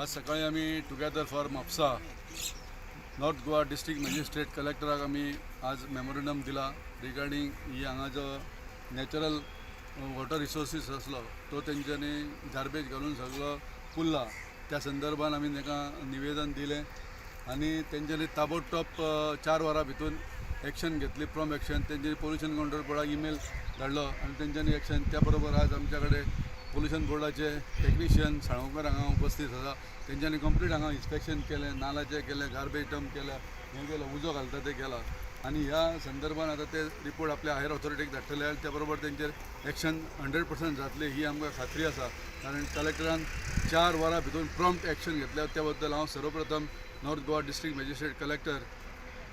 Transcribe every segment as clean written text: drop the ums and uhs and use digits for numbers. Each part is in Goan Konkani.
आज सकाळी आमी Together for Mapusa, North Goa District Magistrate, कलेक्टराक आमी आज मेमोरेंडम दिला रिगार्डींग ही हांगा जो नॅचरल वॉटर रिसोर्सीस आसलो तो तेंच्यांनी गार्बेज घालून सगळो पुरला. त्या संदर्भान आमी तांकां निवेदन दिलें आनी तेंच्यांनी ताबडतोब 4 वरां भितून एक्शन घेतली, प्रॉम्प्ट एक्शन. तेंच्यांनी पोल्युशन कंट्रोल बोर्डाक इमेल धाडलो आनी तेंच्यांनी एक्शन. त्या बरोबर आज आमच्या कडेन पोल्युशन बोर्डाचे टेक्निशियन साळगांवकर हांगा उपस्थित आसा. तेंच्यांनी कंप्लीट हांगा इन्स्पेक्शन केलें, नालाचें केलें, गार्बेज डंप केलें, हें केलें, उजो घालता तें केलां आनी ह्या संदर्भान आतां ते रिपोर्ट आपल्या हायर ऑथॉरिटीक धाडटले आनी त्या बरोबर तेंचेर एक्शन 100% जातली ही आमकां खात्री आसा, कारण कलेक्टरान 4 वरां भितर प्रॉम्प्ट एक्शन घेतल्या. त्या बद्दल हांव सर्वप्रथम North Goa District Magistrate, Collector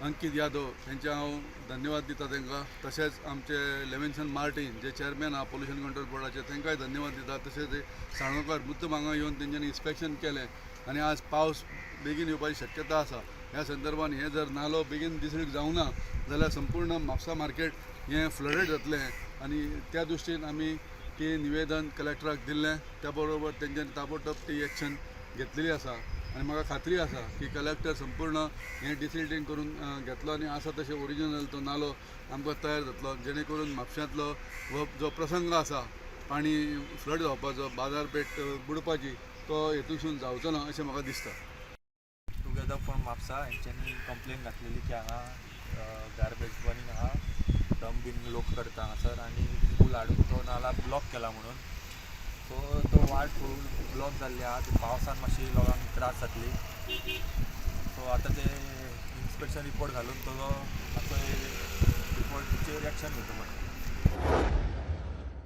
Ankit Yadav हेंचे हांव धन्यवाद दिता तांकां. तशेंच आमचे लेविन्सन मार्टीन जे चेअरमॅन आहा पोल्युशन कंट्रोल बोर्डाचे, तांकांय धन्यवाद दिता. तशेंच साळगांवकर मुद्दम हांगा येवन तेंच्यांनी इन्स्पेक्शन केलें आनी आज पावस बेगीन येवपाची शक्यता आसा. ह्या संदर्भान हें जर नालो बेगीन डिसिल्ट जावना जाल्यार संपूर्ण म्हापसा मार्केट हें फ्लडेड जातलें आनी त्या दृश्टीन आमी ती निवेदन कलेक्टराक दिल्लें. त्या बरोबर तेंच्यांनी ताबडतोब ती एक्शन घेतलेली आसा आनी म्हाका खात्री आसा की कलेक्टर संपूर्ण हें डिसिल्टींग करून घेतलो आनी आसा तशें ओरिजिनल तो नालो आमकां तयार जातलो, जेणे करून म्हापश्यांतलो हो जो प्रसंग आसा पाणी फ्लड जावपाचो, बाजारपेठ बुडपाची, तो हेतूसून जावचो ना अशें म्हाका दिसता. टुगेदर फॉर म्हापसा हेंच्यांनी कंप्लेन घातलेली की हांगा गार्बेज बर्निंग आहा, डंप बीन लोक करता हांगासर आनी पूल हाडून तो नाला ब्लॉक केला म्हणून. सो तो वाट फूल ब्लॉक जाल्ली आहा. ती पावसान मातशी लोकांक त्रास जातली. सो आतां ते इन्स्पेक्शन रिपोर्ट घालून तो मातसो रिपोर्टचेर एक्शन घेतलो.